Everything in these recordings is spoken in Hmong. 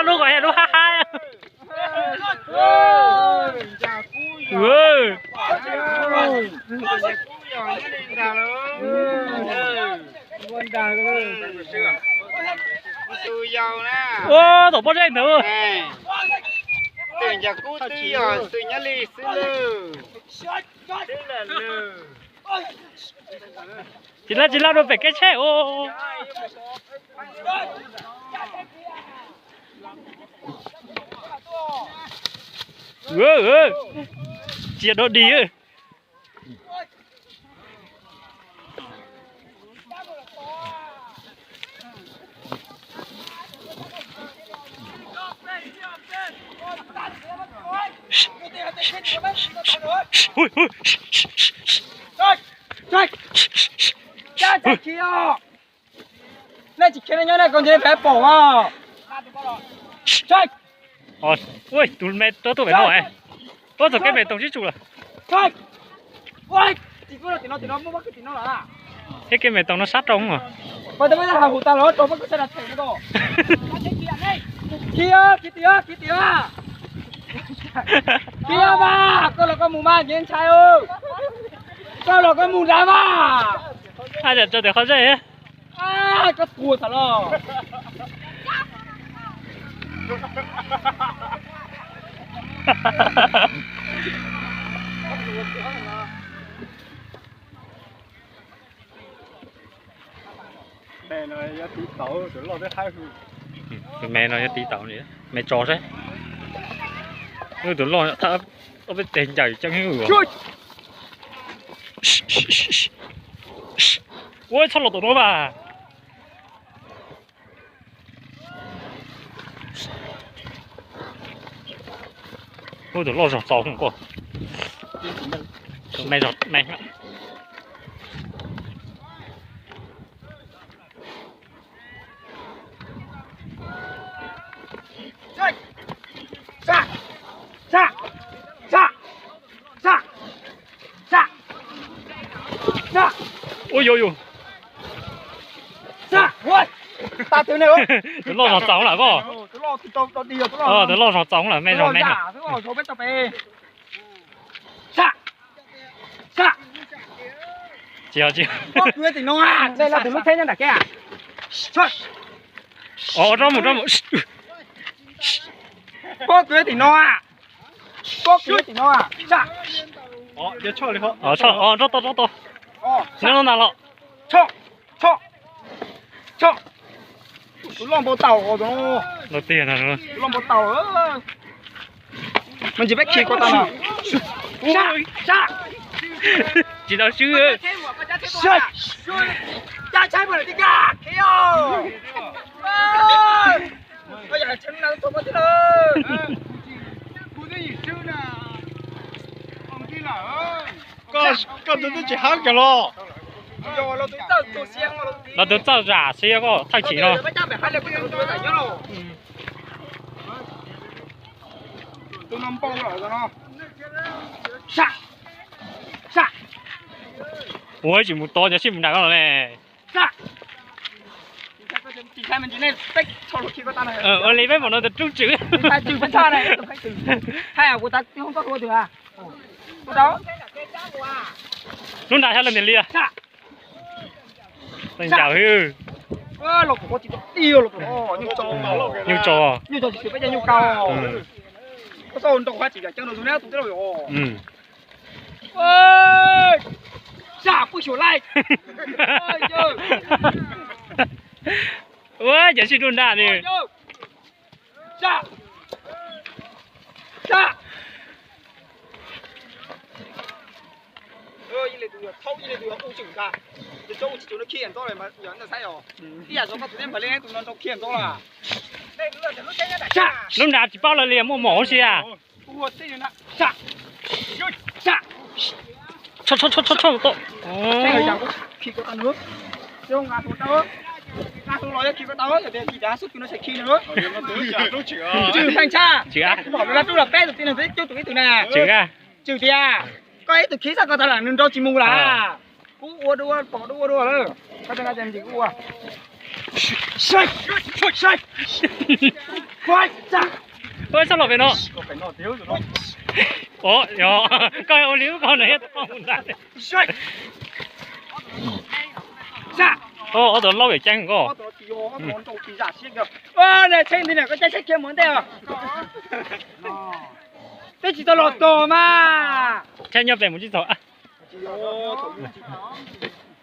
Lub ko yog lub hab hab. Ua tom pob zeb ntawd. Twm Ncas Kub twb yog xwm Nyab Li xwb lawm. Tsis laj tsis laj rau pem kev tsheb os. Tsis yog dog dig. Nej tsis khiav nyob nej, koj nce pem pom os. Tus me rov tuaj pem no, ua txog kev me toom sib tsum lawm. Thiab kev me toom no sab rau. Khiav, khiav tiag, khiav tiag. Khiav mas, koj los koj mus mas, nce ntshai. Koj los koj mus nrad mas. Tso tes qhov zeb. Koj tuag tas los. Tus me no yuav tiv taum, me tso seb. Wb tus loj thab ob peb teg ncaws ceeb. Ua txhob los tom no mas. Ub, tus loj zog txaus koj. Me zog me. Ua yuav yus. Tus loj zog txaus lawm koj. Tus loj zog txaus lawm, me zog me. Tsis, tsis. Pob kws tim no, tus lub tsheb nyob nram kev. Pob kws tim no, pob kws tim no. Rov tau, rov tau. Nyob no ntag los. Tus loj npau taws, tus loj npau taws. Mas ntsis peb khi ko tau no. Tsis tau swb. Koj tus twb tsis hab kiag los. Los tus txawj zam xwb koj thawj chim no. Ua tsis mus tod, cov sib mus nram koj los ne. Ua li peb mam no tus rub tswm. Lub nra xyov leej twg li. Ncaws hwb. Nyuj tso. Ua cas sib nrug nra li. Lub nra tsis paub lawv li, muaj mom huv si a. Tswm, tswm tias koj ib tug khib xab ko tas lam nws nrau tsis mus lawm. Kuv ua dua, pom dua ua dua lawm. Koj ua. Ua txhob los pem no. Ov, yog koj ua li koj no thiab tau ntag. Ob tug laub yam ceeb koj. Peb tsis tau los tos mas. Tsheb nyob pem mus tsis txog.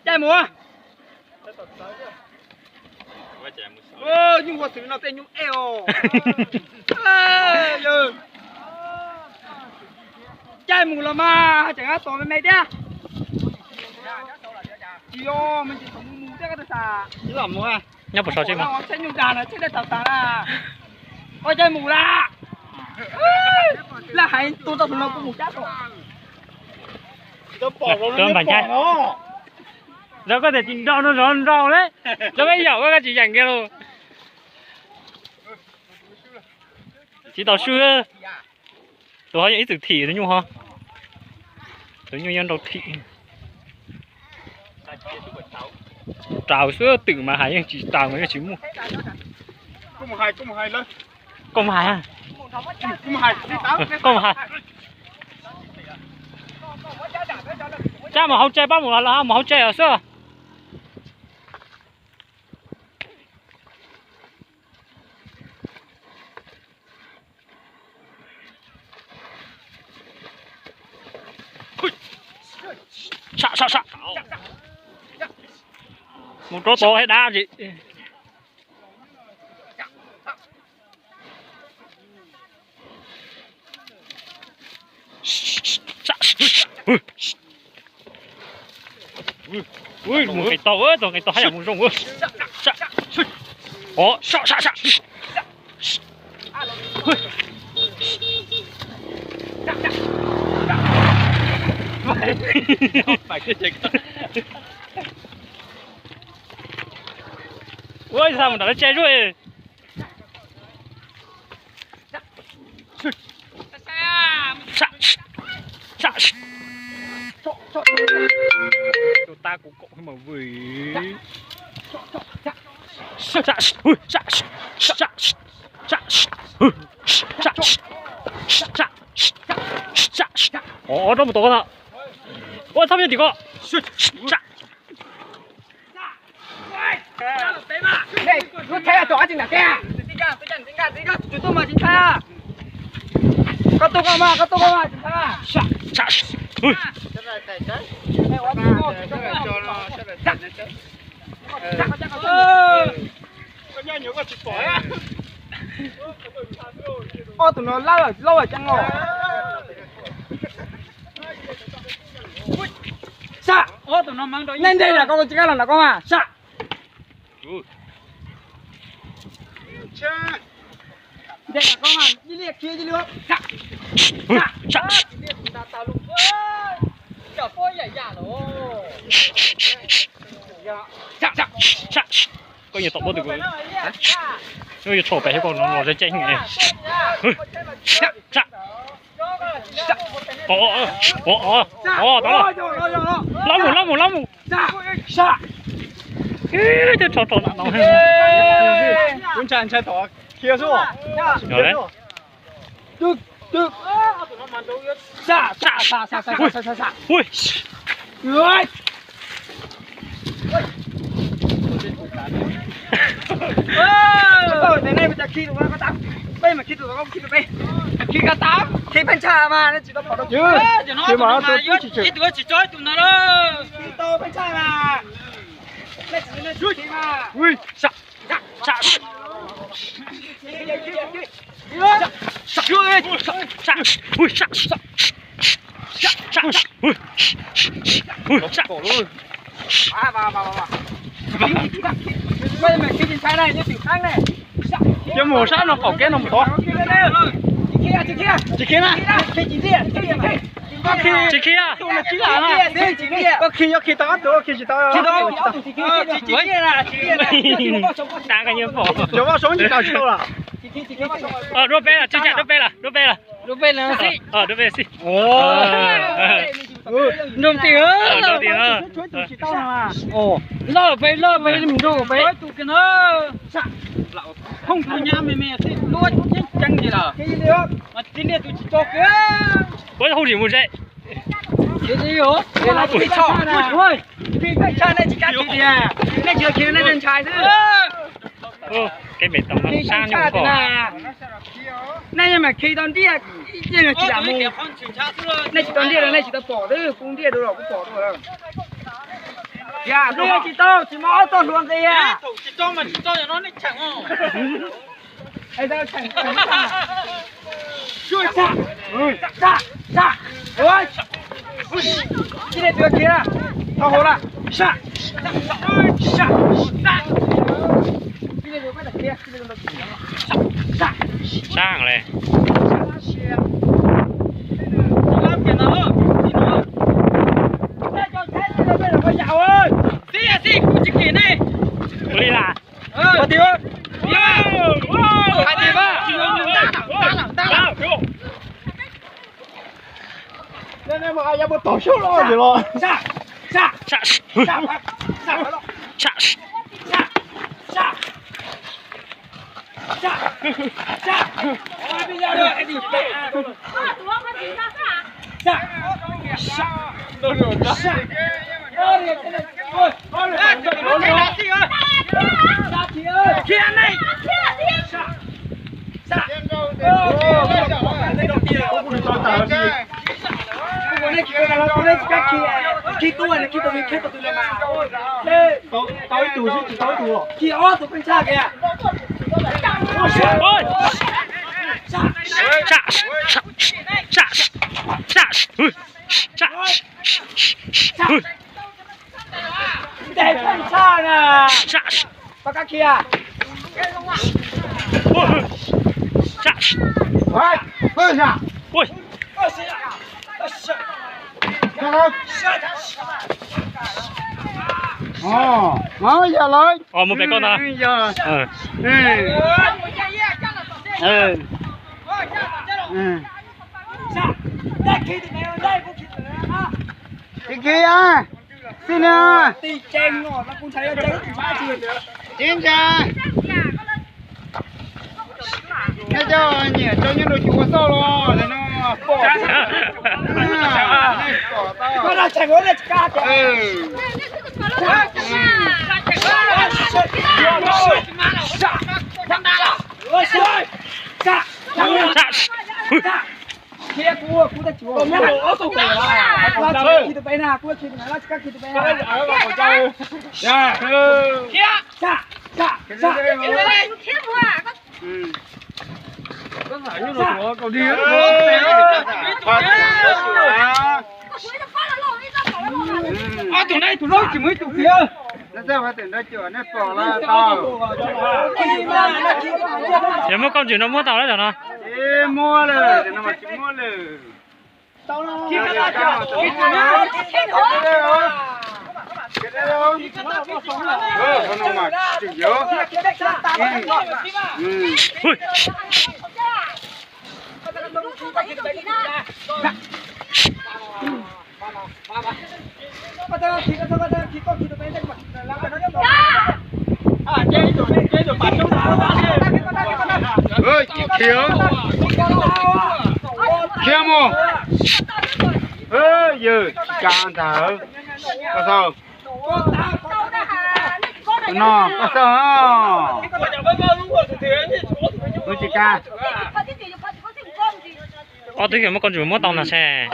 Caij mus. Nyuj ua xwm no tej nyuj ej os. Caij mus los mas tseem tos me me thiab. Tsis yog me ntsis thaum mus mus thiab koj twb tas. Nyob puas sau tsheb mas. Tsheb nyuj dag na tsheb dej tau tas na. Ua caij mus lawm. Laj hais tu tau tus no kuv mus cab tau. Npaj nchav. Lawv koj tias tsis nrau no zov nrau lawm. Lawv peb yaum koj tsis yeem kiag los. Tsis tau swb. Tus ho yog ib txwm thim tus nyuj ho. Tus nyuj nyob nrau thim. Raws xwb twm mas hais yeej tsis raws mas yeej tsis muaj. Koj mus hais, koj mus hais. Cab mus hauv tsev, pab mus los mus hauv tsev xwb. Mus rau tod hais dab tsi. Mus nqis tau, tus nqis tau haj yam mus zoo. Ua xa mus nram lawv tsev zuj. Tus tab kuv kaum mas vwm. Ov, rab mus tod no. Ua txhob nyob tim ko. Koj tuaj koj mas, koj tuaj koj mas. Ob tug no lab lawm, lab lawm ceeb os. Sab. Nej nteg nram ko, tsis kam los nram ko mas, sab. Nteg nram ko mas, ib liag khiav ib liag. Sab. Sab. Koj yuav tom pob twg? Koj yuav tshau pem thiab koj los zeb ceeb. Ov, ov, ov, ov, tau lawm. Lab mus, lab mus, lab mus. Ib, twb rho rau nram no. Kuv ntshai, ntshai tom khiav xwb. Ui. Khi peb ntshai mas tsis tau pom rau. Ib tug tsis tso ib tug no lawm. Khi tau peb ntshai mas. Ui. Cov mus sab no qaum kev no mus tod. Tsis khiav na. Tsis khiav. Koj khi, koj khi tau ob tug, koj khi tsis tau. Tsis tau. Tsis khiav na, tsis khiav na. Tag koj nyiam pom. Cov vaj soob tsis tau, tsis tau lawm. Duab peb lawm, tsis tau duab peb lawm, duab peb lawm. Duab peb lawm xij. Nroo ti, nroo ti. Loj peb, loj peb, nroo peb tus kiag no. Phooj tus nyab me me xwb, luaj yeej ceev li lawm. Mas tib liaj tus tsis tso kiag. Ua hauj lwm mus ze. Nej tsis khi tiag, nej tsis khi nej ntshai xwb. Kev pem tau sab nyuj koj. Nej yeej mam khi tau ntiaj, yeej tsis lam mus. Nej tsis tau ntiaj los nej tsis tau pom xwb, kuv ntiaj dua los kuv pom dua lawm. Yam nej tsis tau, tsis muaj ob txoj hlua nqis. Ib leeg twg khiav, tau hauv lawm. Sab, sab, sab. Sab le. Ua li las. Hais tias, hais tias, nej mas ya muab tom sub los los. Tau ib tug xwb, tsis tau ib tug los. Khi ob tug peb tshaj kiag. Ntes pheej tshaj na. Pab kab khi. Yog lawm. Mus pem koj ntag. Tsis khi a, xij na. Tsis ntshai. Nej cov nyiam tso nyob rau cov ua xauj los no pom. Khi kuv, kuv tab sis kuv khi tus pem na, kuv khi tus pem na, tsis khi tus pem na. Ob tug no ib tug laub tsis muaj ib tug khiav. Yog muab koj ntswg no muab tau lawm no. Muab lawm, no mas tsis muab lawm. Khiav, khiav mus. Yawg, tsis kav ntag. Koj xav, no koj xav. Kuv tsis kav. Ob tug muab koj ntswg muab tau ntag seb.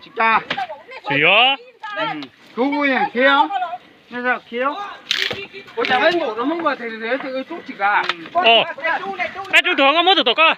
Tsis kav. Tsis yuav. Kuv yeej khiav. Nej khiav. Peb rub tus hauv nkoj muab tus tom koj.